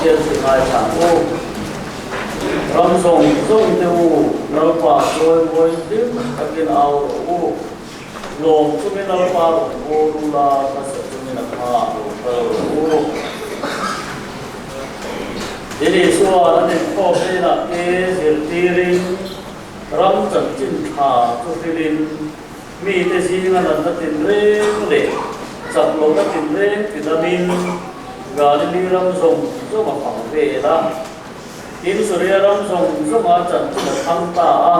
Pathian chu ngaithla ang u. Ram zawng zawng te u, Lalpa chawimawi hlim takin au rawh u. Lawm chungin Lalpa rawn awl u la, hmasa chungin a hmaah lo kal rawh u. Tin Isua'n an inkhawm hnenah te zirtirin ram chanchin tha chu hrilhin mite zinga natna tinreng leh chak lohna tinreng tidamin Galili ram zawng zawng a fang vel a. Tin Suria ram zawng zawnga chanchin a thang ta a.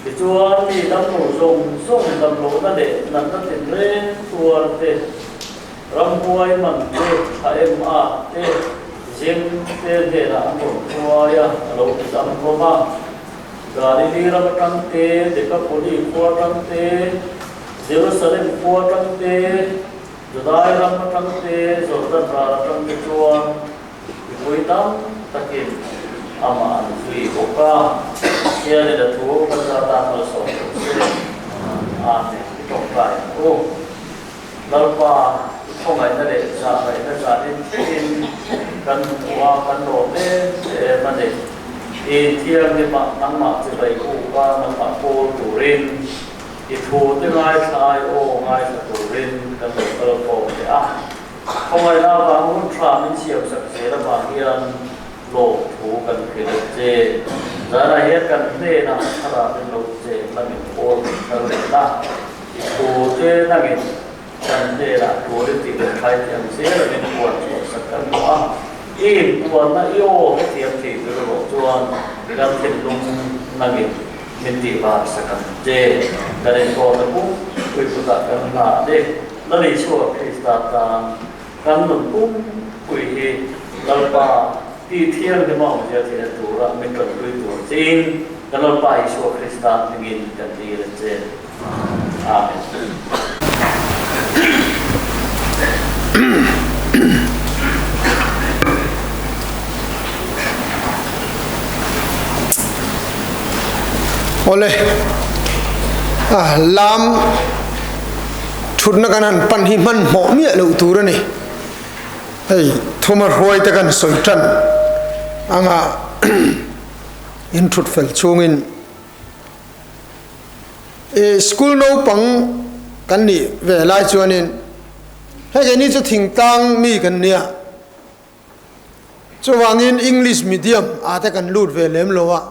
Tichuan, mi damlo zawng zawng damlohna leh natna tinreng tuar te, ramhuai man te, tha em at te, zeng te hnenah an rawn hruai a, a lo ti dam hlawm a. Galili ram atang te, Dekapoli khua atang te, Jerusalem khua atang te, Judai ram atang te, Jordan ral atang te chuan Mipui tam takin amah an zui bawk a, Pathianin a thu kan za tan malsawm lo se. Amen. I tawngtai ang u. Lalpa, i khawngaihna leh zahngaihna zanin thlengin kan hmu a, kan lawm em em a ni. I inthianghlimah nangmah chibai kuk a, nangmah pawl turin i thute ngaithlai aw ngaithla turin kan lo kal khawm leh a. Khawngaihna avang hun tha min siamsak zel avang hian lawmthu kan hrilh a che. Zanah hian kan hnenah thlarau in lo cheng la min pawl min kal leh la, i thu te nangin kan hnenah tur i tih leh thlai thiam zel a min puan chhuahsak kan hmu a. I inpuanna i aw hetiang thei tur erawh chuan kan thinlung nangin min tihvarsak ang che. Kan inhawna pumpuii kutah kan hna a ni. Lal Isua Krista tan kan nun pumpui hi Lalpa ti thianghlim a awmzia theihna tura min tanpui tur chiin kan Lalpa Isua Krista hmingin kan dil a che. Amen. Awle, lam Thutna kan han pan hi hmanhmawh miah loh tur a ni. Hei thuma hruai te kan sawi tan anga in thut fel chungin i school naupang kan nih ve lai chuanin hei keini chu thingtlang mi kan nia chuvangin English medium ah te kan lut ve lem lo a.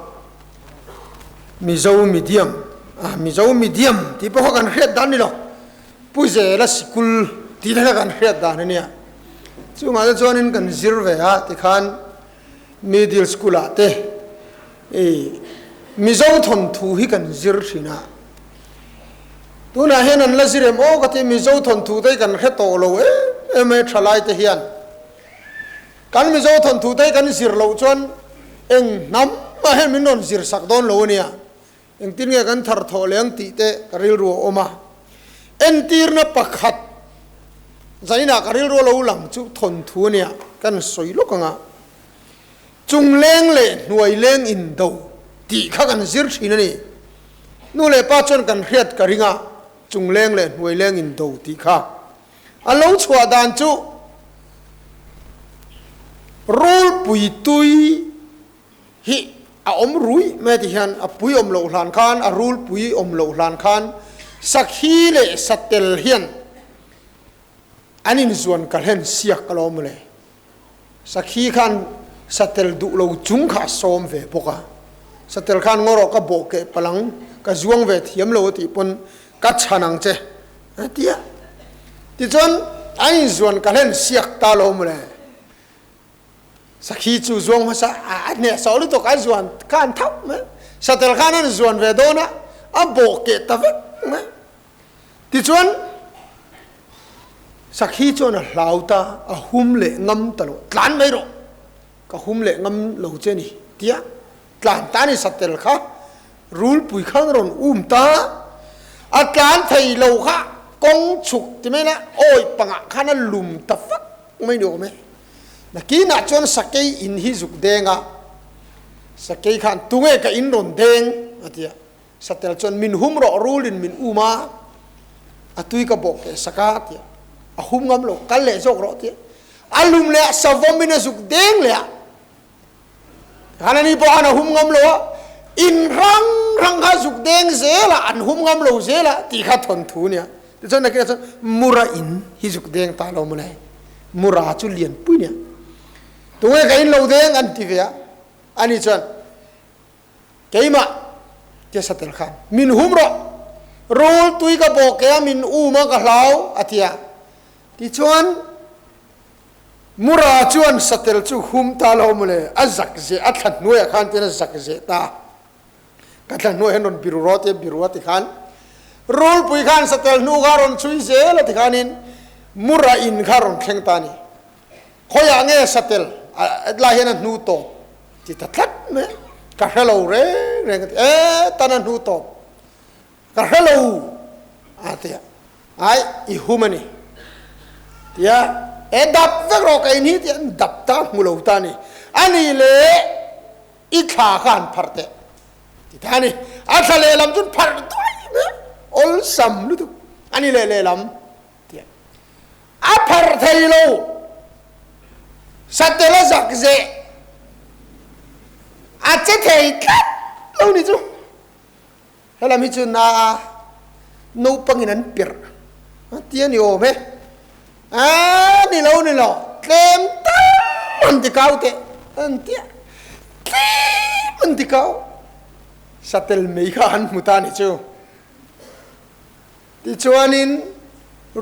Mizo medium ah Mizo medium tih pawh kha kan hriat dan ni lo Pu Zela sikul tih te kha kan hriat dan a nia chungah te chuanin kan zir ve a tikhan middle school ah te ih Mizo thawnthu hi kan zir thin a tunah hian an la zir em aw ka ti Mizo thawnthu te hi kan hre tawh lo em em mai thalai te hian. Kan Mizo thawnthu te kan zir loh chuan eng hnam mah hian min rawn zir sak dawn lo a nia. Engtin nge kan thar thawh leh ang tih te ka rilru a awm a. Entirna pakhat zainah ka rilru a lo lang chu thawnthu a nia kan sawi lawk ang a. Chungleng leh hnuaileng indo tih kha kan zir thin a ni. Nu leh pa chuan kan hriat ka ring a, chungleng leh hnuaileng indo tih kha. A lo chhuah dan chu rulpui tui hi a awm rui mai ti hian a pui awm loh hlan khan a rulpui awm loh hlan khan sakhi leh satel hian an inzuan kalhen siak a lo awm le. Sakhi khan satel duh lo chung kha a sawm ve bawk a, satel khan ngaw rawh ka bawh keh palang ka zuang ve thiam lo a tih pawn ka chhan ang che a ti a. Tichuan an inzuan ka hlen siak ta lo mawle. Sakhi chu zuang hmasa a hnehsawh lutuk a zuan khan thauh mai. Satel khan an zuan ve dawn a, a bawh keh ta vek mai. Tichuan Sakhi chuan a hlau ta, a hum leh ngam ta lo, tlan mai rawh, ka hum leh ngam lo che ni tia tlan ta ni satel kha rulpui khan rawn um ta, a tlan thei lo kha kawng chhuk ti mai la awi pangah khan a lum ta fak mai ni awm e. Nakinah chuan sakei in hi zuk deng a, sakei khan tunge ka in rawn deng a ti a. Satel chuan min hum rawh rulin min um a, a tui ka bawh keh sak a tia, a hum ngam lo, kal leh zawk rawh tia. A lum leh a, savawmin a zuk deng leh a. Khan ani pawh khan a hum ngam lo a, in hrang hrang kha zuk deng zel a, an hum ngam lo zel a tih kha thawnthu a nia. Tichuan nakinah chuan Mura in hi zuk deng ta lo mawle, Mura chu lian pui nia. Tunge ka in lo deng an ti ve a, ani chuan keimah tia satel khan min hum rawh, rul tui ka bawk ke a min um a ka hlau a ti a. Tichuan Mura chuan satel chu hum ta lo mawle, a zak zeh, a thla hnuaiah khan tian a zak zeh ta. Ka thla hnuai hian rawn biru rawh tia biru a ti khan rulpui khan satel hnu kha rawn chhui zel a ti khanin Mura in kha rawn thleng ta a ni. Khawiah nge satel lai hian a hnu tawp ti ta tlat mai a, ka hre lo reng reng a ti, e tan a hnu tawp. Ka hre lo a ti a, ai i hum a ni tia e dap vek rawh ka in hi tia an dap ta hmu lo ta a ni, a ni le i thla kha han pharh teh ti ta a ni, a thla lehlam chu pharh duai mai a, awlsam lutuk a ni leh lehlam tia a pharh thei lo satel a zak zeh a che thei tlat lo ni chu. Helam hi chu na a naupangin an perh a ti a ni awm e. A ni lo ni lo, tlem tal an ti kau teh an ti a, tlem an ti kau. Satel mei kha an hmu ta a ni chu. Tichuanin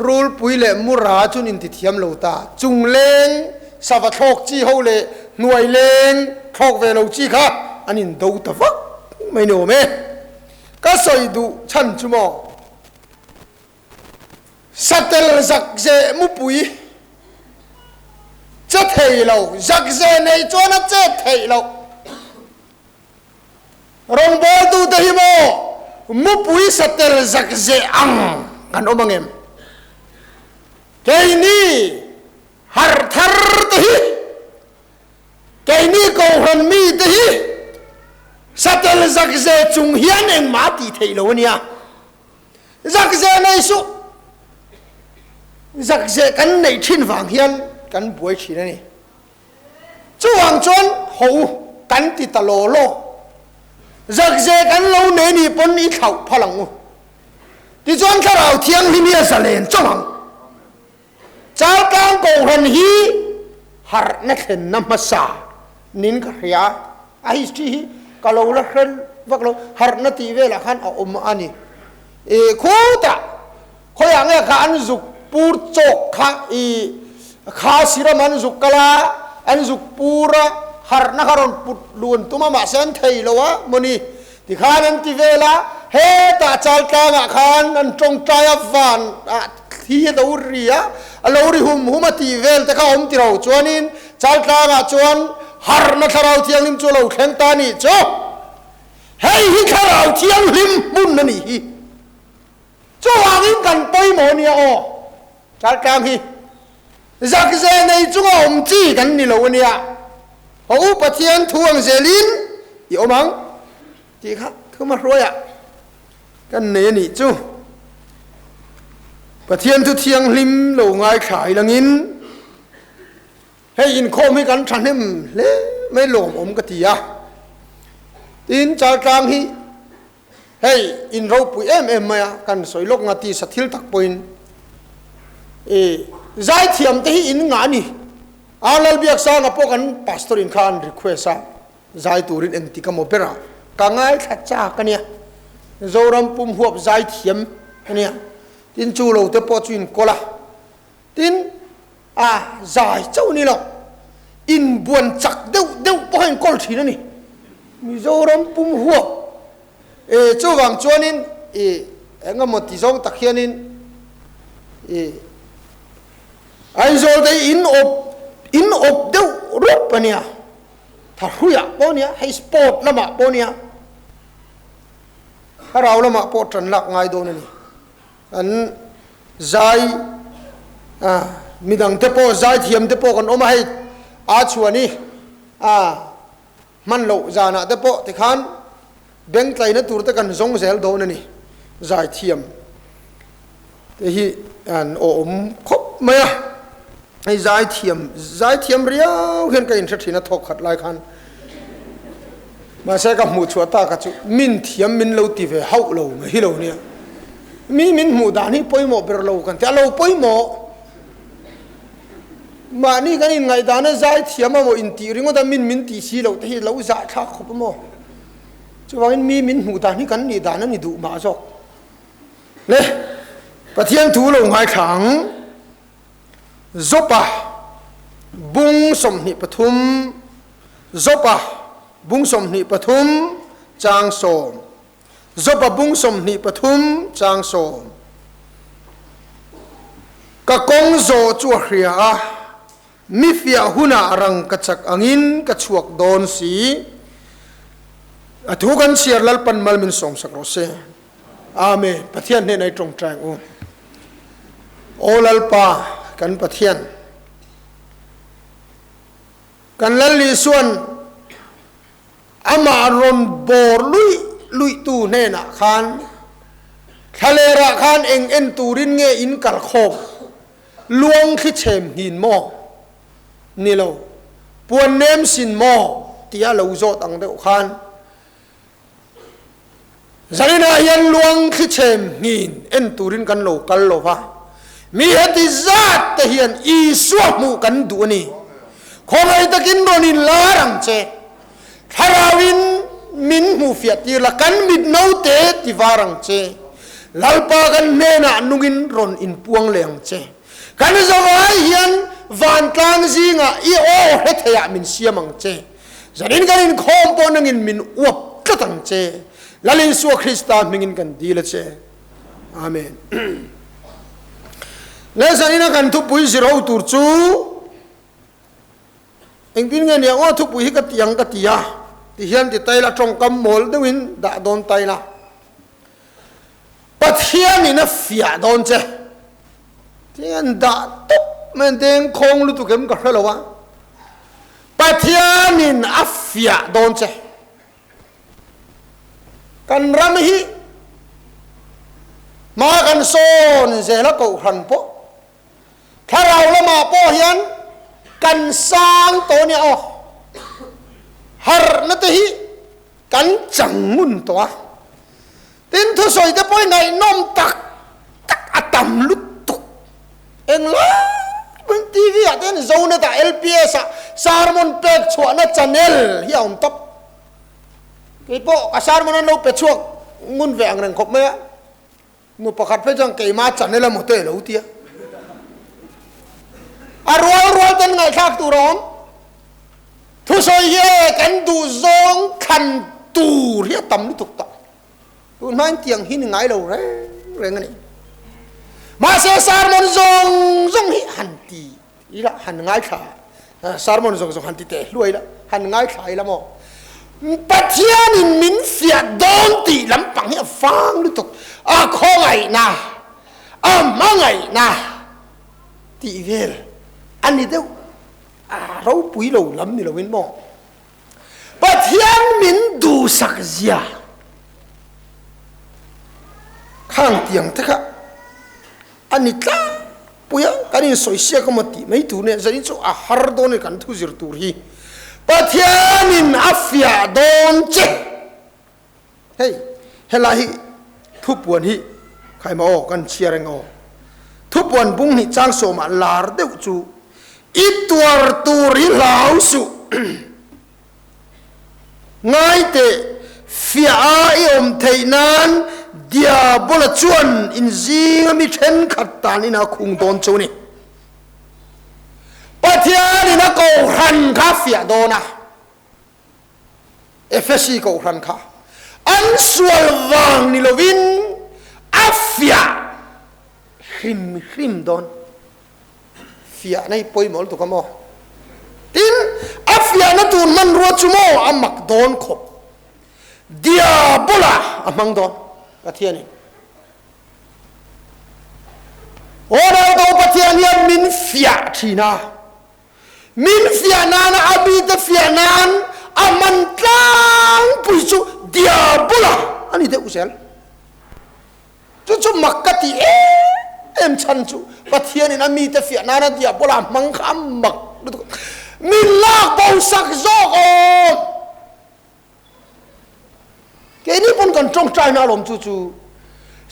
rulpui leh mura chu an intithiam lo ta. Chungleng sava thlawk chi ho leh hnuaileng thlawk ve lo chi kha an indo ta vak mai ni awm e. Ka sawi duh chhan chu maw? Satel zakzeh mupui che thei lo, zakzeh nei chuan a chet theih loh. Rawngbawltute hi maw mupui satel zak zeh ang kan awm ang em? Keini harh thar te hi, keini kohhran mite hi satel zak zeh chung hian engmah tih theih lo a nia. Zak zeh nei suh, zak zeh kan neih thin vang hian kan buai thin a ni. Chuvang chuan ho kan ti ta law law. Zakze kan lo nei nih pawn i thlauh phal ang u. Tichuan Thlarau Thianghlim hi a zalen chauh ang. Chaltlang Kohhran hi harhna thlenna hmasa nin ka hria a, a history hi ka lo la hre vak lo, harhna tih velah khan a awm a ni. I khutah Khawiah nge kha an zuk pur chawk kha i kha siram an zuk kal a, an zuk pur a, harhna kha rawn put lun tum a mahse an thei lo a mawni tikhan an ti vel a, hetah Chaltlangah khan an tawngtai a van ah thli a lo ri a, a lo ri hum hum a tih vel te kha awm ti lo chuanin Chaltlangah chuan harhna Thlarau Thianghlim chu a lo thleng ta a nih chu. Hei hi Thlarau Thianghlim hmun a nih hi. Chuvangin kan pawimawh a nia aw, Chaltlang hi zakze nei chunga awm chi kan ni lo a nia, haw u Pathian thu ang zelin i awm ang tih kha thuma hruaiah kan nei a nih chu. Pathian thu thianghlim lo ngaithla ilangin hei inkhawm hi kan thahnem hle mai lawmawm ka ti a, tin Chaltlang hi Hei in ropui em em mai a, kan sawi lawk nga tisa thil tak pawhin i zaithiam te hi in ngah a ni. A Lalbiaksanga pawh kan pastor in kha an request a, zai turin engtik emaw ber a, ka ngaithla chak a nia. Zoram pum huap zaithiam a nia. Tin chu lo te pawh chu in kawl a, tin a zai chauh ni lo, inbuan chak deuh deuh pawh kha inkawl thin a ni. Mizoram pum huap e chuvang chuanin i engemaw ti zawng tak hianin i Aizawl te hi in awp in awp deuh rup a nia, thahruiah pawh a nia, hei sport lamah pawh a nia, thlarau lamah pawh tan lak ngai dawn a ni. An zai a midang te pawh zai thiam te pawh kan awm a hei a chhuan hi a hman loh zanah te pawh tikhan beng tlaina tur te kan zawng zel dawn a ni zai thiam te hi an awm khawp mai a. Hei zaithiam, zaithiam riau hian ka inhre thin a thawk khat lai khan. Mahse ka hmuh chhuah tak a chu min thiam min lo ti ve hauh lo mai hi lo nia. Mi min hmuh dan hi pawimawh ber lo kan ti a, lo pawimawh. Mahni kan inngaih dan a zaithiam a maw intih ringawt a min min tih si loh te hi lo zahthlak khawp a maw. Chuvangin mi min hmuh dan hi kan nih dan a ni duh mah zawk. Le Pathian thu lo ngaithla ang. Jopa bung 23 Jopa bung 23 chang 10 Jopa bung 23 chang 10 Ka kawng zawh chu a hria a, mi fiah hunah rangkachak angin ka chhuak dawn si. A thu kan chhiar Lalpan mal min sawmsak rawh se. Amen. Pathian hnenah i tawngtai ang u. Aw Lalpa, kan Pathian, kan Lal Isuan amah rawn bawr luih luihtu hnenah khan thlalerah khan eng en turin nge in kal khawm? Luang thli chhem hnin maw? Ni lo. Puan nem sin maw? Tia lo zawt ang deuh khan Zaninah hian luang thlichem hnin en turin kan lo kal lo va, mi heti zat te hian Isua hmuh kan duh a ni. Khawngaih takin rawn in lar ang che. Thlarauin min hmuh fiah tir la, kan mit naute ti var ang che. Lalpa kan hnenah nungin rawn inpuang leh ang che. Kan zavai hian vantlang zingah i aw hre theiah min siam ang che. Zanin kan inkhawm pawh nangin min uap tlat ang che. Lal Isua Krista hmingin kan dil a che. Amen. Le zanina kan thupui zirho tur chu engtin nge nia aw thupui hi ka ti ang ka ti a ti hian ti taila tawngkam mawl deuhin dah dawn taila Pathianin a fiah dawn che. Tian dah tawp mai an deng khawng lutuk em ka hre lo a. Pathianin a fiah dawn che. Kan ram hi hma kan sawn zel a kohhran pawh thlarau lamah pawh hian kan sang tawh nia aw. Harhna te hi kan chang ngun tawh a. Tin, thusawi te pawh ngaihnawm tak tak a tam lutuk. Englai pawhin TV ah te hian Zonet ah LPS ah sermon pek chhuahna channel hi a awm tawp. Kei pawh ka sermon an lo pe chhuak ngun ve ang reng khawp mai a. Nu pakhat phei chuan keima channel emaw te lo ti a. A rual rual ten ngaihthlak tur a awm. Thusawi hi e kan duh zawng thlan tur hi a tam lutuk tawh. Tun hmain tiang hi ni ngai lo reng reng a ni. Mahse sermon zawng zawng hi han ti ila han ngaithla sermon zawng zawng han ti teh hluai ila han ngaithla ila maw Pathianin min fiah dawn tih lampang hi a vang lutuk a khawngaihna a hmangaihna tih vel a ni deuh a ropui lo lam ni loin maw Pathian min duhsak zia khang tiang te kha a ni tlangpui a, kan insawi siak emaw tih mai tur nia, zanin chu a har dawn a ni kan thu zir tur hi. Pathianin a fiah dawn che. Hei, helai hi thupuan hi khaima aw kan chhiar eng aw. Thupuan bung hnih chang sawmah lar deuh chu i tuar tur hi hlau suh. Ngai teh, fiah a i awm theih nan Diabola chuan in zinga mi thenkhat tan in a khung dawn chu ni. Pathianin a kohhran kha fiah dawn a, Efesi kohhran kha an sual vang ni lovin a fiah hrim hrim dawn. Fiahna hi pawimawh lutuk a maw? Tin, a fiahna tur hmanrua chu maw a mak dawn khawp. Diabola a hmang dawn Pathianin. Aw Raldo Pathian hian min fiah thin a. Min fiah nana a mite fiah nan a hman tlangpui chu Diabola a ni deuh zel. Chu chu mak ka ti em. em chhan chu Pathianin a mite fiah nana diabola hmang kha a mak lutuk a, min lak bo sak zawk awm. Keini pawn kan tawngtaina alawm chu chu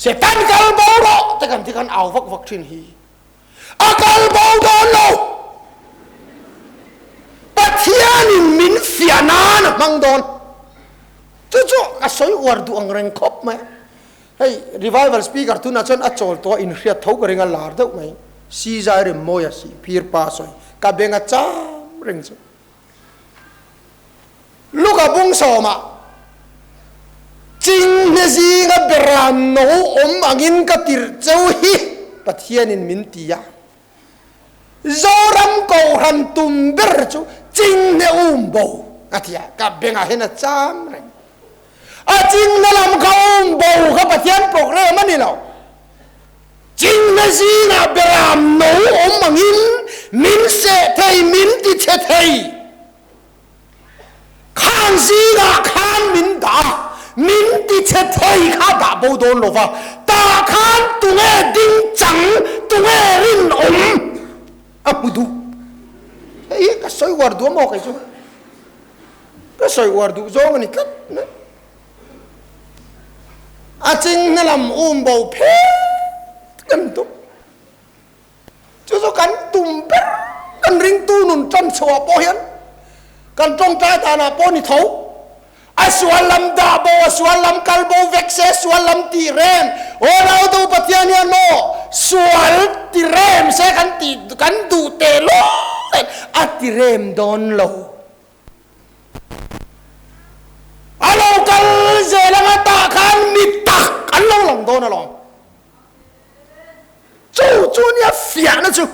Setan kal bo rawh te kan ti khan au vak vak thin hi. A kal bo dawn lo. Pathianin min fiah nan a hmang dawn. Chu chu a sawi uar duh ang reng khawp mai. Hei revival speaker tunah chuan a chawl tawh a inhriat tho ka ring a lar deuh mai. Si zai rem mawi a si phir pa sawi ka beng a cham reng chu. Luka bung sawmah Chinghne zinga beram no awm angin ka tirh cheu hi Pathianin min ti a. Zoram Kohhran tum ber chu Chinghne um bo a ti a, ka bengah hian a cham reng. A Chinghne lam kha um bo kha Pathian program a ni lo. Chinghne zingah beram no awm angin min seh thei, min ti chhe thei. Khang zingah khan min dah a, min ti chhe thei kha dah bo dawn lo va, tah khan tunge ding chang, tunge rinawm a hmu duh. Hei hi ka sawi uar duh a maw kei chu? Ka sawi uar duh zawng a ni tlat mai. A chinghne lam um bo phet kan tum. Chu chu kan tum ber, kan ringtu nun tan chhuah pawh hian kan tawngtai danah pawh ni tho. A sual lam dah bo, a sual lam kal bo vek se, sual lam tih rem. Aw Rautu Pathian hian maw sual ti rem se kan tih kan duh teh lawk em a ti rem dawn lo. A lo kal zel anga tah khan mi tak an lo lang dawn alawm. Chu chu nia fiahna chu.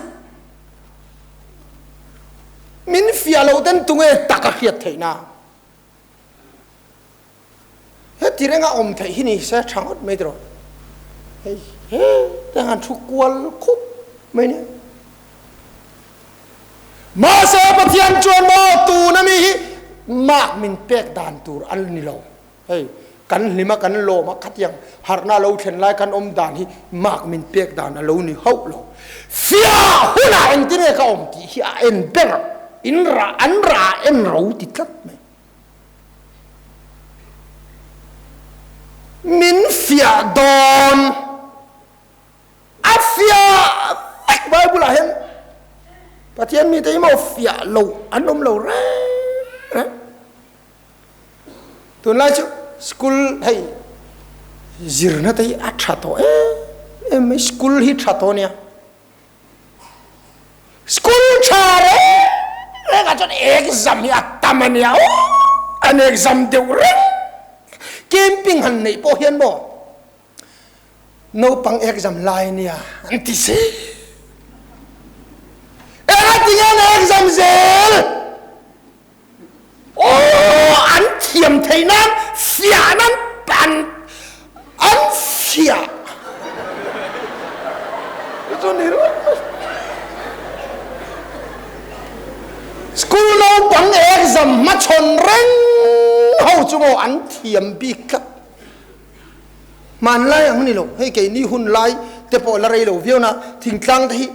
Min fiah lo ten tunge tak a hriat theih na. Heti renga awm theih hi ni se tha ngawt mai tiraw. Hei he te han thu kual khup mai nia. Mahse Pathian chuan maw tuna mi hi mark min pek dan tur an ni lo. Hei kan hlim a kan lawm a khatiang harhna lo thlen lai kan awm dan hi mark min pek dan a lo ni hauh lo. Fiah hunah engtin nge ka awm tih hi a en ber in rah an rah a en ro ti tlat mai. Min fiah dawn. A fiah vek Bible ah hian Pathian mite hi maw fiah lo an awm lo reng reng. Tunlai chu school hei zirna te hi a tha tawh em em mai school hi tha tawh ania. School tha reng reng ah chuan exam hi a tam ania aw an exam deuh reng. Camping han neih pawh hian maw Naupang exam lai ania an ti si. Enga ti nge na exam zel? Aw an thiam thei nan fiah nan an an fiah. Chu ni ru. School naupang exam hmachhawn reng ho chu maw an thiam bik tlat. Hmanlai ang ni lo, hei keini hun lai te pawh la rei lo viau na, thingtlang te hi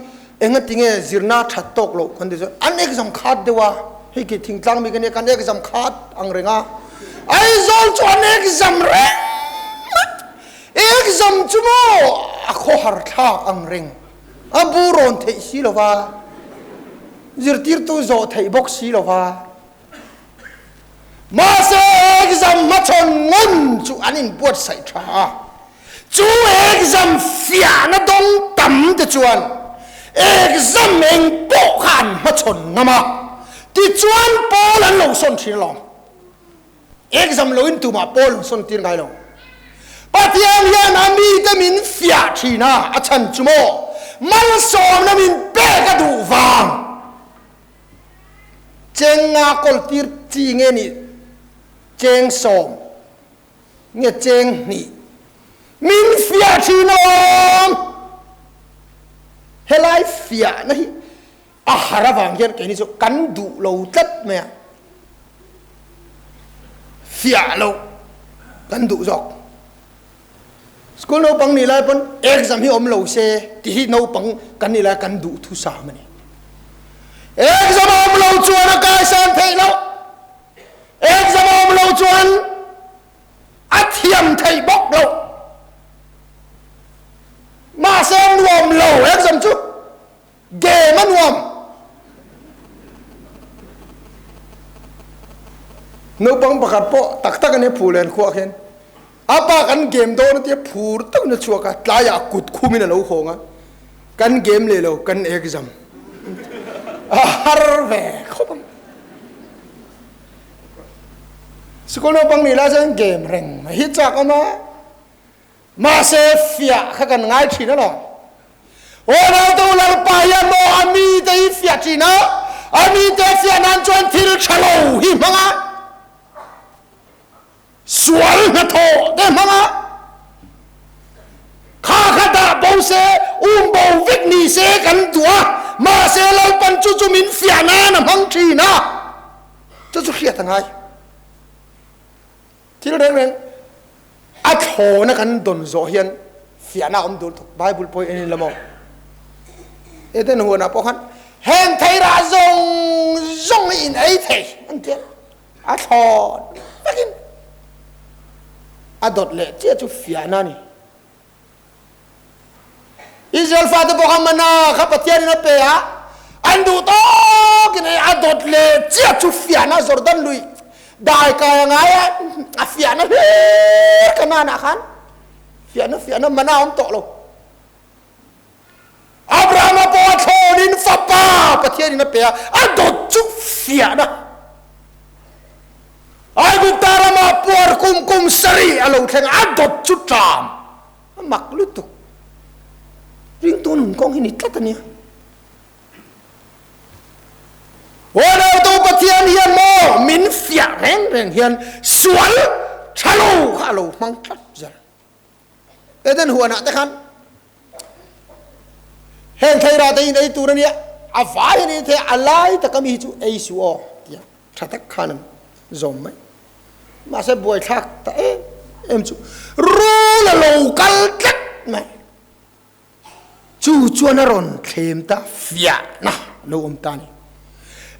engati nge zirna that tawk loh kan ti chuan an exam khat deuh a, hei kei thingtlang mi ka nia kan exam khat ang reng a, Aizawl chu an exam reng mai, exam chu maw a khawhar thlak ang reng, a bu rawn theih si lo va, zirtirtu zawh theih bawk si lo va. Mahse exam hmachhawn ngun chu an inbuatsaih tha a, chu exam fiahna dawng tam te chuan exam eng pawh kha an hmachhawn ngam a, tichuan pawl an lo sawn thin alawm. Exam loin tumah pawl an sawn tir ngai lo. Pathian hian a mite min fiah thin a, a chhan chu maw malsawmna min pek a duh vang. Cheng nga kawl tir chi nge nih cheng sawm nge cheng hnih min fiah thin awm helai fiahna hi a har avang hian keini chu kan duh lo tlat mai a fiah lo kan duh zawk. School naupang nih lai pawn exam hi awm lo se tih hi naupang kan nih lai kan duhthusam a ni. Exam a awm lo chuan a kaisan theih loh. Exam a awm lo chuan a thiam theih bawk loh. Mahse nuam lo exam chu game a nuam. Naupang pakhat pawh tak tak a nia Phulen khuah khian A pa kan game dawn a tia phur takin a chhuak a, tlaiah kut khumin a lo hawng a, kan game leh lo, kan exam a har ve khawp ang. Sikul naupang nih lai chuan game reng mai hi chak awm a, mahse fiah kha kan ngai thin alawm. Aw Raltu Lalpa hian maw a mite hi fiah thin a, a mite fiah nan chuan thil tha lo hi hmang a. Sual hnathawh te hmanga kha kha dah bo se, um bo vek ni se kan duh a, mahse Lalpan chu chu min fiah nan a hmang thin a, chu chu hriat a ngai. Thil reng reng a thlawna kan dawn zawh hian fiahna a awm dul tuk. Bible pawh hi en ila maw? Eden huanah pawh khan heng theirah zawng zawng hi in ei thei an ti a. A thlawn vekin a dawt leh chiah chu fiahna a ni. Israel fate pawh kha mana kha Pathianin a pe a, an duh tawkin hei a dawt leh chiah chu fiahna Jordan lui dai kai a ngai a, a fiahna hlir Kanaan ah khan fiahna fiahna mana a awm tawh lo. Abrahama pawh a thlawnin fapa Pathianin a pe a, a dawt chu fiahna. Aigupta ramah puar kum kum sarih a lo thleng a, a dawt chu ṭam. A mak lutuk. Ringtu nun kawng hi ni tlat a nia. Huanautu Pathian hian maw min fiah reng reng hian sual ṭha lo kha a lo hmang tlat zel. Eden huanah te khan heng theirah te in ei tur a nia, a vai a ni thei a, a lai taka mi hi chu ei suh aw tia tha tak khan an zawm mai. Mahse buaithlak ta em em chu rul a lo kal tlat mai. Chu chuan a rawn thlem ta fiahna lo awm ta a ni.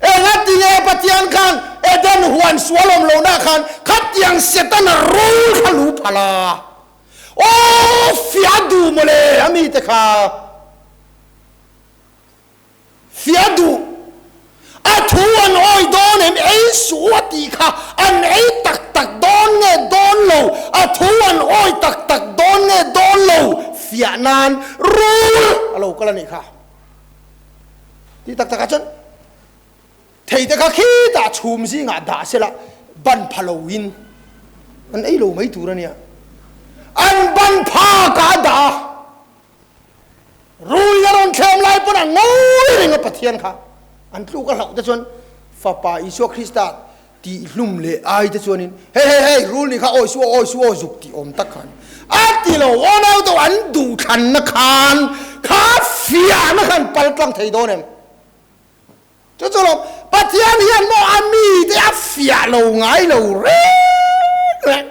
Engatinge Pathian khan Eden huan sual awm lohna khan khatiang Setana rul kha lu phal a? Aw fiah duh mawle a mite kha. Fiah duh. A thu an awi dawn em? Ei suh a tih kha an ei tak tak dawn nge dawn lo? A thu an awi tak tak dawn nge dawn lo? Fiah nan rul a lo kal a nih kha. Tih tak takah chuan theite kha khitah chhum zingah dah sela ban pha loin an ei lo mai tur a nia. An ban phakah a dah a. Rui a rawn thlem lai pawn a ngawi reng a Pathian kha an tluk a hlauh te chuan Fapa Isua Krista tih hlum leh ai te chuanin hei hei hei rul nih kha awi su aw awi su aw zuk tih awm tak khan a ti lo aw nau deuh an duhthlanna khan kha fiahna khan pal tlang thei dawn em? Chu chu lo Pathian hian maw a mite a fiah lo ngai lo reng reng.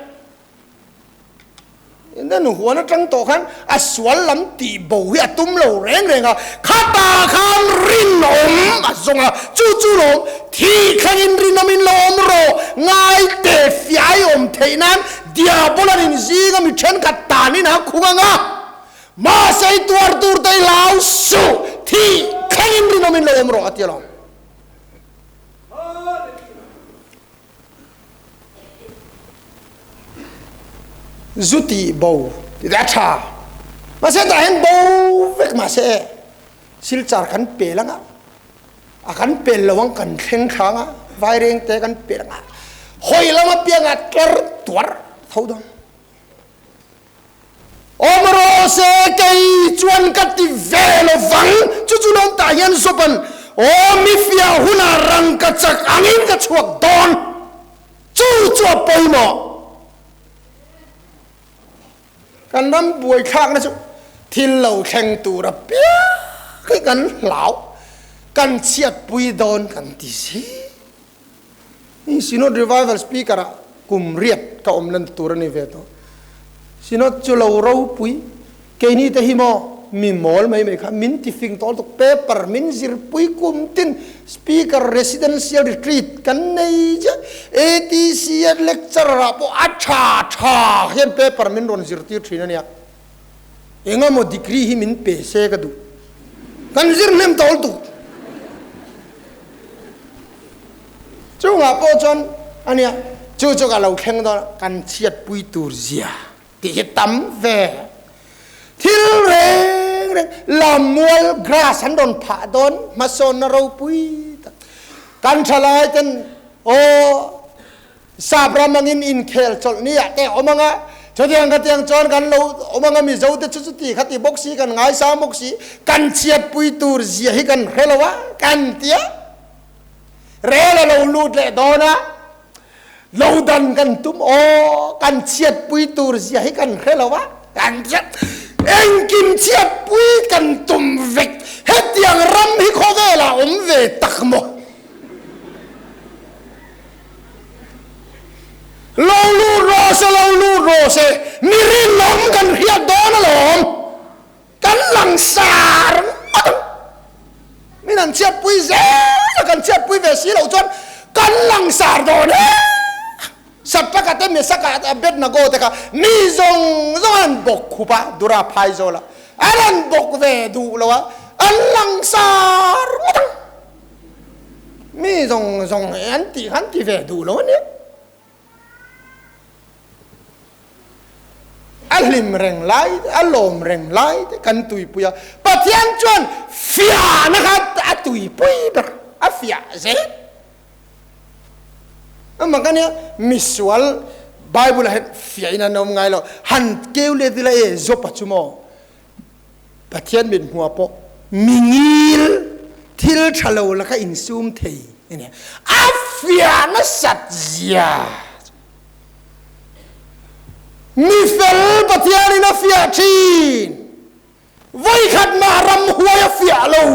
Nen huan atang tawh khan a sual lam tih bo hi a tum lo reng reng a, khatah khan rinawm a zawng a, chu chu lawm thih thlengin rinawmin lo awm rawh, ngai te fiah i awm theih nan Diabolan in zinga mi thenkhat tanin a khung ang a. Mahse i tuar tur te i hlau suh, thih thlengin rinawmin lo awm rawh a ti alawm. Zu tih bo ti te a tha. Mahse tah hian bo vek mahse silchar kan pel anga, a kan pel lo ang kan thleng thla anga, vaireng te kan pel anga, hawi lam apianga tlar tuar tho dawn. Awm rawh se, kei chuan ka ti ve lo vang. Chu chu lawm tah hian Job-a'n, Aw mi fiah hunah rangka chak angin ka chhuak dawn. Chu chu a pawimawh. Kan ram buaithlakna chu thil lo thleng tur apiang hi kan hlau, kan chhiatpui dawn kan ti si. Synod Revival Speaker ah kum riat ka awm lan tur a ni ve tawh. Synod chu lo ropui, keini te hi maw mi mawl mai mai kha min ti fing tawh lutuk, paper min zirpui kum tin speaker residential retreat kan nei chiah, ATC a lecturer ah pawh a tha tha hian paper min rawn zirtir thin a nia, engemaw degree hi min pe se ka duh, kan zir hnem tawh lutuk. Chungah pawh chuan a nia, chu chu ka lo thleng dawn a, kan chhiatpui tur zia tih hi tam ve. Thil reng reng Lammual grass an rawn phah dawn hmasawnna ropui tak. Kan thalai ten aw Sap ram angin inkhel chawlh ni ah te awm anga, chutiang khatiang chuan kan lo awm anga Mizo te chu chuti khati bawk si kan ngaisang bawk si, kan chhiatpui tur zia hi kan hre lo a, kan ti a. Rel a lo lut leh dawn a, lo dan kan tum aw, kan chhiatpui tur zia hi kan hre lo a, kan chhiat engkim chhiatpui kan tum vek, hetiang ram hi khawvelah awm ve tak maw? Lo lut rawh se, lo lut rawh se, mi rinawm kan hriat dawn alawm. Kan langsar ngawt ang. Min an chhiatpui zel a, kan chhiatpui ve si loh chuan kan langsar dawn e. Satraka te, Mesaka te, Abednego te kha mi zawng zawng an bawk khup a, Dura phai zawl a, an han bawk ve duh lo a, an langsar ngawt ang. Mi zawng zawng an tih kha an ti ve duh lo a nia. A hlim reng lai te, a lawm reng lai te kan tuipui a, Pathian chuan fiahna kha a tuipui ber, a fiah zel. Amah kha nia misual Bible ah hian fiahin an awm ngai lo, han keu let ila e Job-a chu maw Pathian mit hmuah pawh mi ngil thil tha lo laka insum thei a ni. A fiah nasat zia mi fel Pathianin a fiah thin. Vawikhat mah ramhuai a fiah lo.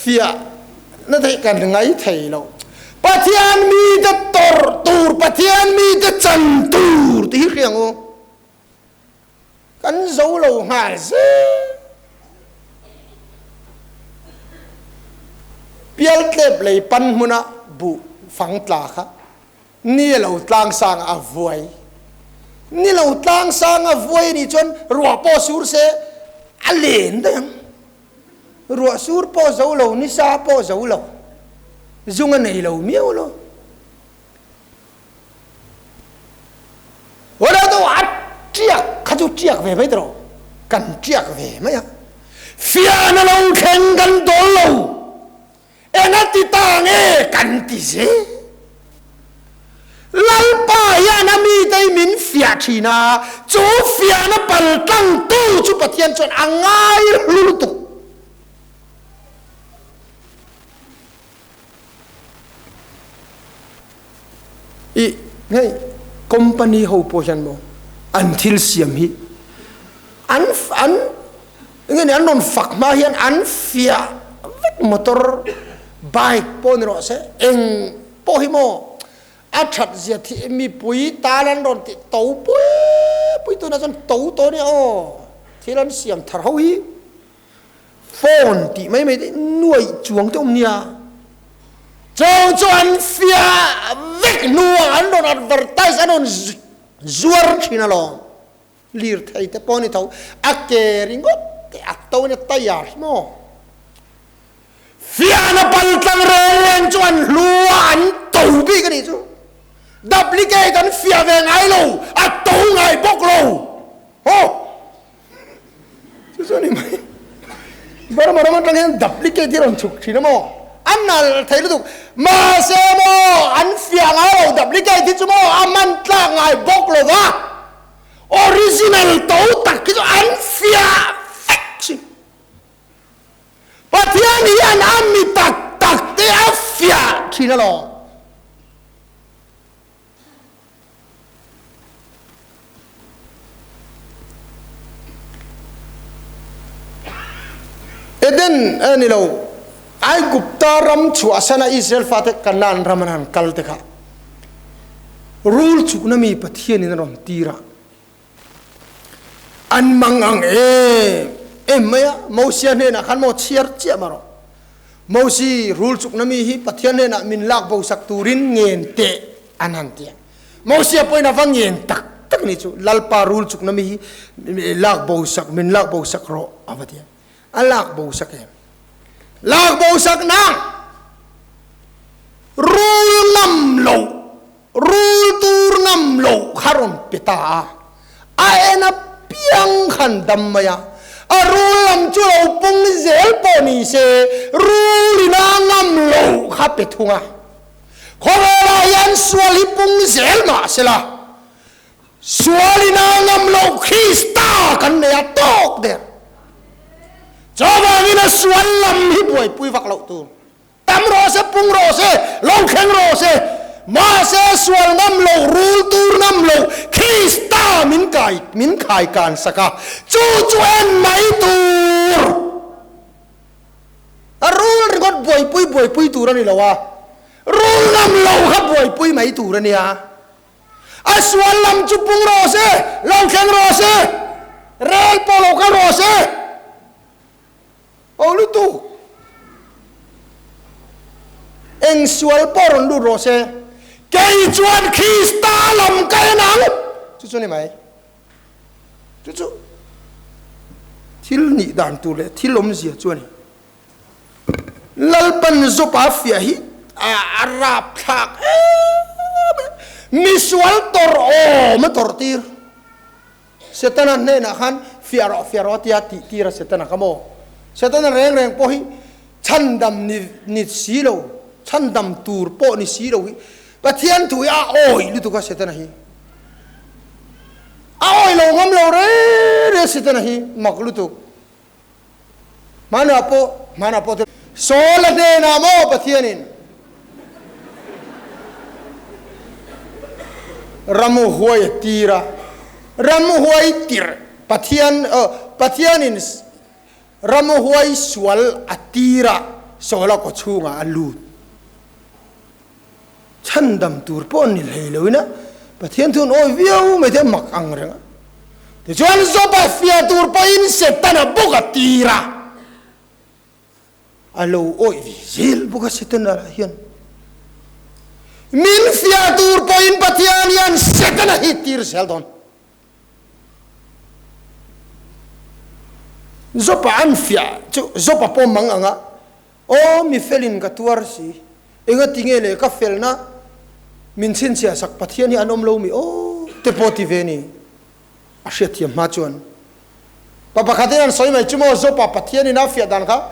Fiah na theih kan ngai thei lo. Pathian mite tawrh tur, Pathian mite chan tur ti hi hria ang u. Kan zo lo nghal zel. Pialtlep lei pan hmuna buh fang tla kha ni a lo tlang sang a vuai. Ni lo tlang sang a vuai a nih chuan ruah pawh sur se a len daih ang. Ruah sur pawh zo lo, nisa pawh zo lo, zung a nei lo miau lo. Wala do a tiak kha chu tiak ve mai tawh kan tiak ve mai a. Fiahna lo thleng kan dawl lo. Enga ti ta nge kan ti zel. Lalpa hian a mite hi min fiah thin a, chu fiahna pal tlangtu chu Pathian chuan a ngai hlu lutuk. I hei company ho pawh hian maw an thil siam hi an an nge ni an rawn fak hma hian an fiah vek motor bike pawh ni rawh se eng pawh hi maw a that zia thi mipui tan an rawn tih to pui pui tunah chuan to tawh a nia aw thil an siam thar ho hi phone tih mai mai te nuaih chuang te awm nia chawng chu an fiah vek hnuah an rawn advertise an rawn zuar thin alawm lirthei te pawh a ni tho a ke ringawt te a to in a tayar hi maw Fiahna paltlang reng reng chu an hlu a, an to bik a nih chu. Duplicate an fiah ve ngai lo, a to ngai bawk lo. Haw! Chu chu a ni mai. Burma ram atang hian duplicate hi a rawn chhuk thin a maw? A nal thei lutuk. Mahse maw, an fiah ngai lo, duplicate hi chu maw a man tlak ngai bawk lo va. Original to tak hi chu an fiah vek thin. Pathian hian a mi tak tak te a fiah thin alawm. Eden a ni lo, Aigupta ram chhuahsana Israel fate Kanaan ram an han kal te kha. Rul chukna mi Pathianin a rawn tir a, an mang ang em em mai a. Mosia hnenah khan maw chhiar chiah mah rawh. Mosi, rul chukna mi hi Pathian hnenah min lak bo sak turin ngen teh an han ti a. Mosia pawhin a va ngen tak tak ni chu, Lalpa rul chukna mi hi lak bo sak, min lak bo sak rawh a va ti a. A lak bo sak em? Lak bo sak nang! Rul ngam loh, rul tur ngam loh kha rawn pe ta a, a en apiang khan dam mai a, a rul lam chu lo pung zel pawh ni se, rul ina ngam loh kha pe thung a. Khawvelah hian sual hi pung zel mah sela, Sual ina ngam loh Krista kan nei a tawk der. Chuvangin a sual lam hi buaipui vak loh tur. Tam rawh se, pung rawh se, lo thleng rawh se, mahse sual ngam loh, rul tur ngam loh Krista min kai min khai kan sak a, chu chu en mai tur. A rul ringawt buaipui buaipui tur a ni lo a, rul ngam loh kha buaipui mai tur a nia. A sual lam chu pung rawh se, lo thleng rawh se, rel pawh lo kal rawh se. Aw lutuk. Eng sual pawh rawn lut rawh se. Kei chuan Krista lam ka en ang. Chu chu ni mai. Chu chu thil nih dan tur leh thil awmzia chu a ni. Lalpan Zopa fiah hi a rapthlak em em. Misual tawrh awm a tawrh tir. Setana hnenah khan fiah rawh fiah rawh a tia tih tir a Setana kha maw? Setana reng reng pawh hi chhandam ni ni si lo, chhandam tur pawh ni si lo hi Pathian thu hi a awih lutuk a Setana hi. A awih lo ngam lo reng reng Setana hi mak lutuk. Hmanah pawh, hmanah pawh te. Saul a hnenah maw Pathianin ramhuai a tir a, ramhuai tirh Pathian, Pathianin ramhuai sual a tir a, Saul a kawchhungah a lut. Chhandam tur pawh ni hlei loin a Pathian thu an awi viau mai te mak ang reng a. Tichuan Joba fia tur pawhin Setana bawk a tir a, a lo awih ve zel bawk a Setana lah hian. Min fia tur pawhin Pathian hian Setana hi tir zel dawn. Joba an fiah chu Joba pawh mang ang a, Aw mi felin ka tuar si, engati nge le ka felna min chhinchhiah sak Pathian hi an awm lo mi aw te pawh ti ve ni. A hriatthiam hma chuan pa pakhatin an sawi mai chu maw Jopa Pathianin a fiah dan kha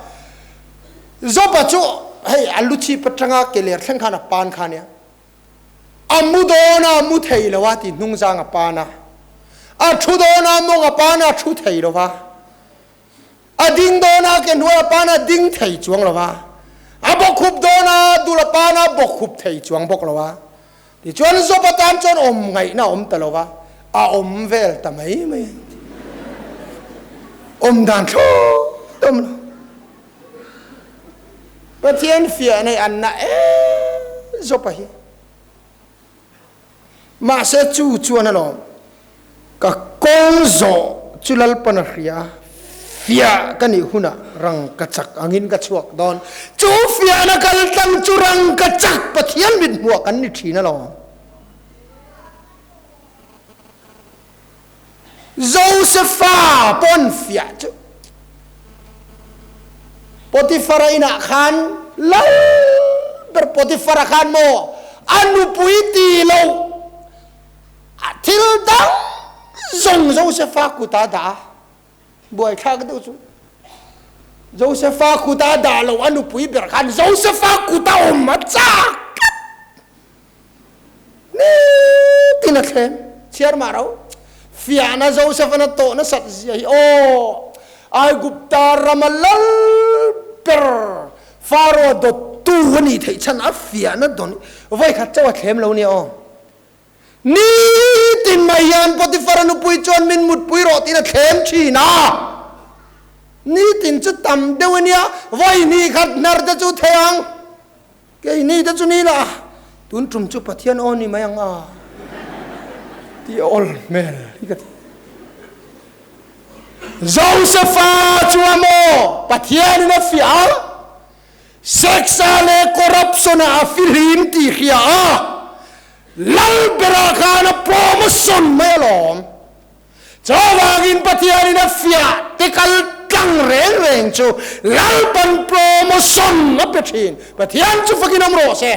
Jopa chu hei a lu chhip atanga ke ler thleng khan a pan kha nia a mu dawn a mu thei lo a ti hnungzang a pan a a thu dawn a mawng a pan a thu thei lo va. A ding dawn a, ke hnuai a pan a ding thei chuang lo va, a bawkkhup dawn a, dul a pan a bawkkhup thei chuang bawk lo va. Tichuan Job atan chuan awm ngaihna a awm ta lo va, a awm vel ta mai mai a ni. Awm dan thlawt a awm lo. Pathian fiah nei an na em Job a hi. Mahse chu chuan alawm, ka kawng zawh chu Lalpan a hria a, fiah ka nih hunah rang ka chak angin ka chhuak dawn. Chu fiahna kal tlang chu rang ka chak Pathian mit hmuah kan ni thin alawm. Josefa pawn fiah chu Potifara inah khan lal ber Potifara khan maw a nupui ti lo thil dang zawng Josefa kuta dah a, buaithlak deuh chu Josefa kuta dah lo a nupui ber khan Josefa kuta awm a chak tlat. Nitin a thleng chhiar mah ro. Fiahna Joseph-an a tawh nasat zia hi aw! Aigupta rama lal ber Pharaoh dawttu a nih theih chhan a fiahna dawn hi vawi khat chauh a thlem lo nia aw. Nitin mai hian Potiphar-a nupui chuan min mutpui rawh tiin a thlem thin a. Nitin chu tam deuh a nia, vawi hnih khat hnar te chu thei ang. Keini te chu ni la, tun tum chu Pathian aw ni mai ang a. Tih a awl hmel hi ka ti. Josefa chu a maw Pathianin a fiah a, sex-a leh corruption-a a fihlim tih hria a, lal berah khan a promotion mai alawm. Chuvangin Pathianin a fiah te kal tlang reng reng chu Lalpan promotion a pe thin. Pathian chu fakin awm rawh se.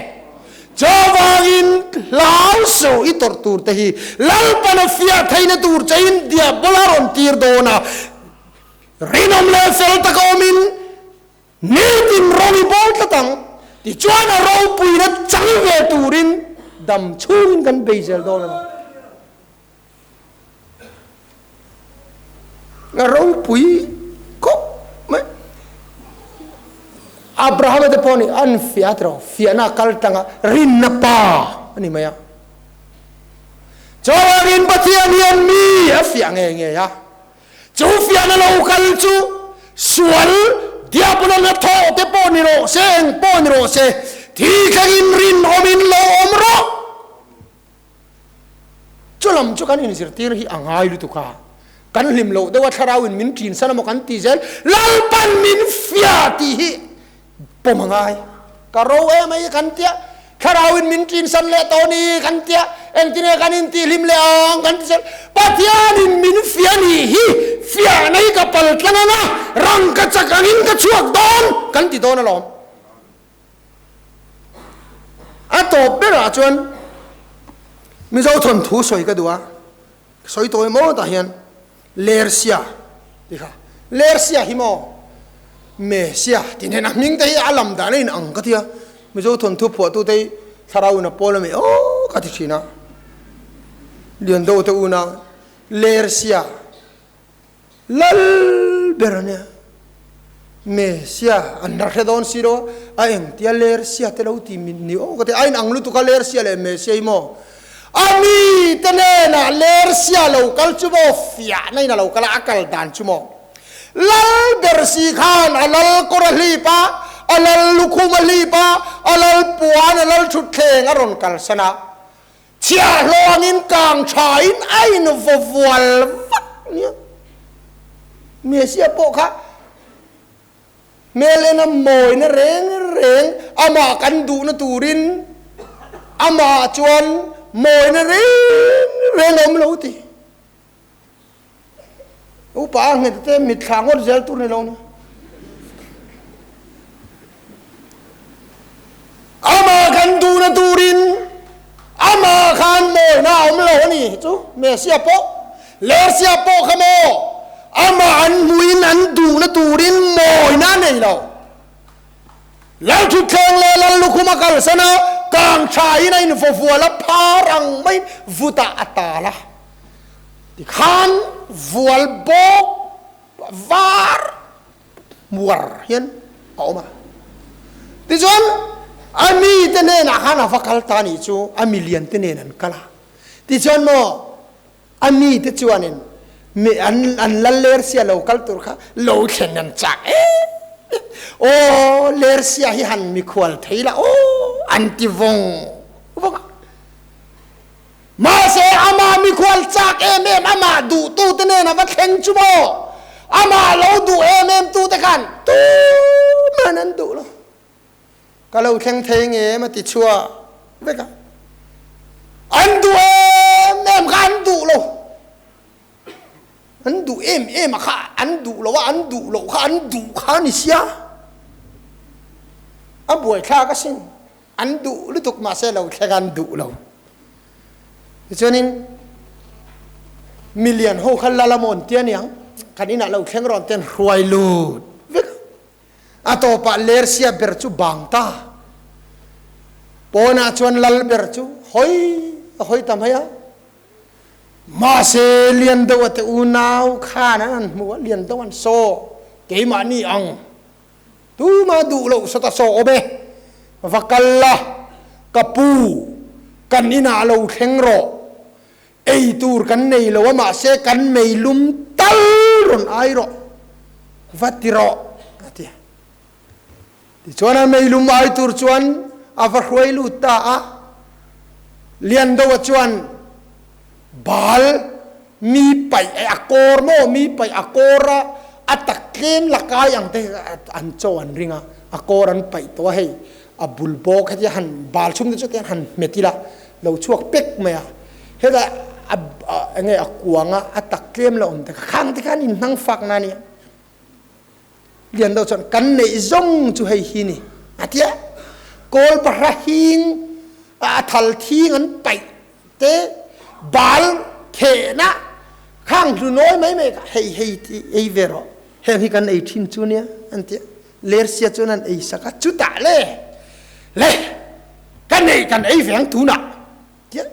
Chuvangin hlau suh i tawrh tur te hi Lalpan a fiah theihna tur che in diabola rawn tir dawn a, rinawm leh fel taka awmin nitin rawng i bawl tlat ang. Tichuan a ropuina chang ve turin dam chhungin kan bei zel dawn a ni. A ropui khawp mai. Abrahama te pawh nih an fiah tiraw, fiahna kal tanga rinna pa a ni mai a. Chuvangin Pathian hian mi a fiah ngei ngei a. Chu fiahna lo kal chu sual diabola na thawh te pawh ni rawh se, eng pawh ni rawh se, thi thlengin rinawmin lo awm rawh. Chu lam chu kan inzirtir hi a ngai lutuk a, kan hlim loh deuh a thlarau in min ṭin san emaw kan ti zel, Lalpan min fia tih hi pawm a ngai. Ka ro em ai kan tia, thlarau in min ṭin san leh tawh ni kan tia, engtin nge kan intihhlim leh ang kan ti zel, Pathian in min fia nih hi fiah nei ka pal tlang ang a, rangka chak angin ka chhuak dawn kan ti dawn alawm. A tawp berah chuan Mizo thawnthu sawi ka duh a, sawi tawi maw tah hian Lersia ti kha, Lersia hi maw Mesia tih nen a hming te hi a lam dan a in ang ka ti a, Mizo thawnthu phuahtute hi thlarau in a pawl a mi aw ka ti thin a, Liando te unau Lersia. Lal ber a nia. Mesia an la hre dawn si lo a, a engtia Lersia te lo ti min ni aw ka ti. A inang lutuk a Lersia leh Mesia hi maw? A mi te hnenah Lersia lo kal chu maw fiahna in a lo kal a, a kal dan chu maw? Lal ber si khan a lal kawr a hlip a, a lal lukhum a hlip a, a lal puan a lal thutthleng a rawn kalsan a. Chhiahhlawngin kang thain a invavual vak nia. Mesia pawh kha hmel ena mawina reng reng amah kan duhna turin amah chuan mawina reng reng a awm lo ti. Upa a nghet te mitthla ngawt zel tur ni lo ni. Amah kan duhna turin amah khan mawina a awm lo a ni chu Mesia pawh Lersia pawh kha maw amah an hmuhin an duhna turin mawina a nei lo. Lalthutthleng leh Lallukhum a kalsan a, kang thain a invavual a, phar ang maiin vutah a tal a. Tikhan vual bawk var hmuar hian a awm a. Tichuan a mite hnenah khan a va kal ta nih chu a milian te nen an kal a. Tichuan maw a mite chuanin an an lal lersia lo kal tur kha lo thlen an chak em em. Aw lersia hi han mikhual thei la aw an ti vawng vawng a. Mahse, amah mikhual chak em em, amah duhtute nen a va thleng chu maw? Amah lo duh em em tute khan tuman an duh lo. Ka lo thleng thei ngem a ti chhuah vek a. An duh em em kha an duh lo. An duh em em a kha an duh lo a, an duh loh kha an duh kha a ni sia. A buaithlak asin. An duh lutuk mahse lo thleng an duh lo. Tichuanin milian ho kha lal a mawn tia niang kan inah lo thleng rawn ten hruai lut vek a. A tawpah lersia ber chu bang ta. Pawnah chuan lal ber chu hawi a hawi ta mai a. Mahse lian deuh a te unau khan an han hmu a, lian deuh an saw keimahni ang. Tuma duh loh sawt a saw awm e, va kal la, ka pu, kan inah lo thleng rawh, ei tur kan nei lo a mahse kan meilum tal rawn ai rawh, va ti rawh, a ti. Tichuan a meilum ai tur chuan a va hruai lut ta a, Liandoa chuan. Bal mi paih eh a kawr maw mi paih a kawr a a tak tlem la kai ang te an chaw an ring a a kawr an paih tawh a hei a bul bawk hetia han bal chhung te chu tiang han hmet ila lo chhuak pek mai a hetah a enge a kuang a a tak tlem la awm te kha khang te khan inhnang fak na ania. Lian deuh chuan kan neih zawng chu hei hi ni a ti a. Kawl pahra hing a thal thing an paih te bal khehna khang hlu nawi mai mai kha hei hei ti ei ve rawh heng hi kan ei thin chu nia an ti a. Lersia chuan an ei sak a chutah le le kan ei kan ei ve ang tunah Tiah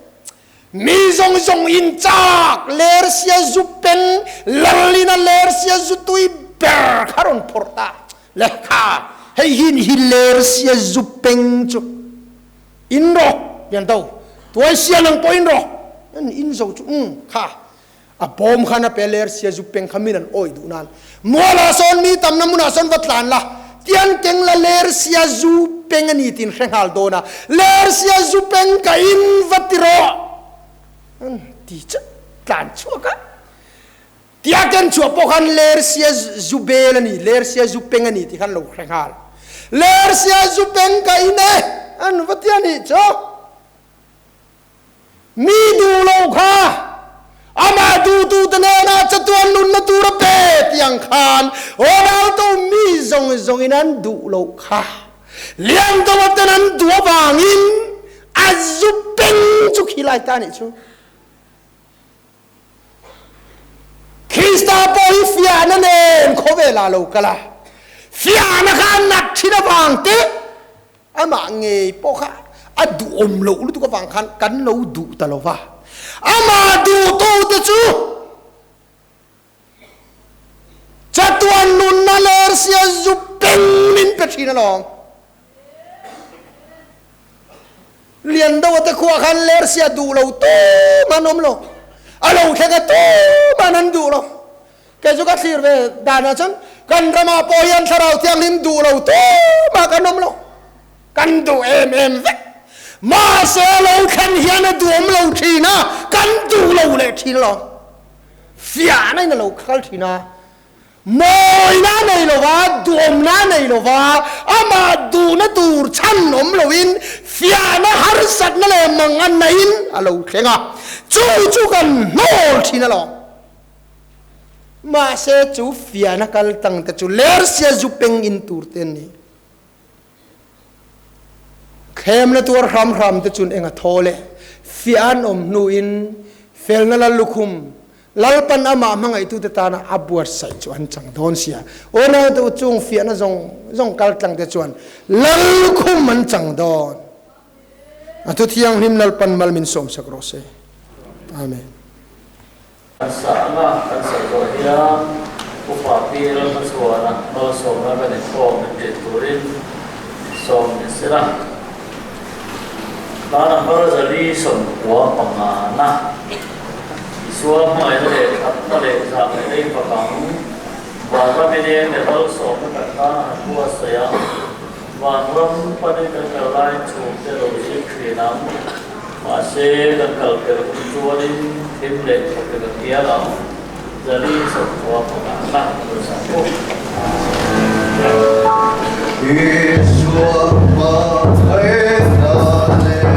mi zawng zawng in chak lersia zu peng lalin a lersia zu tui ber kha rawn phawrh ta le kha hei hi ni hi lersia zu peng chu in rawh lian do tuai sia nang pawh in rawh an in zo chu um kha a bawm khan a pe lersia zu peng kha min an awih duh nan mualah sawn mi tamna hmunah sawn va tlan la tian keng la lersia zu peng a ni tin hre nghal dawn a lersia zu peng ka in va ti rawh an ti chu tlan chhuak a tia ken chhuah pawh khan lersia zu bel a ni lersia zu peng a ni tih khan lo hre nghal lersia zu peng ka in e an va ti a nih chu. Mi duh lo kha amah duhtute hnenah chatuan nunna tur a pe tih ang khan Ronaldo mi zawng zawngin an duh loh kha Liandova ten an duh avangin a zu peng chu khilai ta nih chu. Krista pawh hi fiahna nen khawvelah a lo kal a, fiahna kha a nat thin avang te, amah ngei pawh kha a duhawm loh lutuk avang khan kan lo duh ta lo va. Amah duhtute chu chatuan nunna lersia zu peng min pe thin alawm. Lian deuh te khuah khan lersia duh lo tum an awm lo. A lo thleng a tum an an duh lo. Kei chu ka thlir ve danah chuan kan ramah pawh hian Thlarau Thianghlim duh lo tumah kan awm lo. Kan duh em em vek. Mahse a lo thlen hian a duhawm lo thin a, kan duh lo leh thin alawm. Fiahna in a lo kal thin a. Mawina a nei lova, duhawmna a nei lova, amah duhna tur chhan awm loin fiahna harsatna leh mang a naiin a lo thleng a, chu chu kan hnawl thin alawm. Mahse chu fiahna kal tang te chu lersia zu peng in tur te an ni. Thlemna tuar hram hram te chun eng a thaw le? Fiah an awm hnuin felna lal lukhum Lalpan amah hmangaihtute tana a buatsaih chu an chang dawn sia. Unaute u chung fiahna zawng zawng kal tlang te chuan lal lukhum an chang dawn. A thu thianghlim Lalpan mal min sawmsak rawh se. Amen. Kan sahna kan sawi zawh hian Upa Pi Lalhmachhuana malsawmna kan inkhawm min tih turin sawm ni sela. Hla number 495 na Isua hmangaihna leh thatna leh zahngaihna in pakang Vanram in eng leh malsawmna kan tan a han buatsaih ang. Vanram panin kan kal laiin chhungte lo zing thin ang. Mahse, kan kal pel hun chuanin thim leh thawkte ka kial ang. 495 na Rsa pawh. Isua hmangaihna leh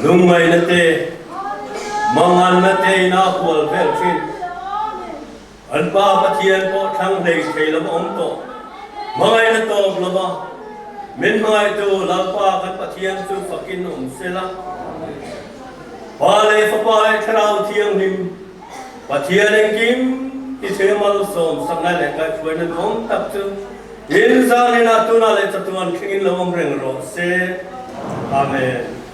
Lungngaihna te, manganna te in a hual vel thin. An Pa Pathian pawh thlang hlei thei lo a awm tawh. Hmangaihna tawp lova min hmangaihtu Lalpa kan Pathian chu fakin awm sela. Pa leh Fapa leh Thlarau Thianghlim Pathian engkim ti thei malsawm sakna leh kaihhruaina duhawm tak chu in zan inah tunah leh chatuan thlengin lo awm reng rawh se. Amen.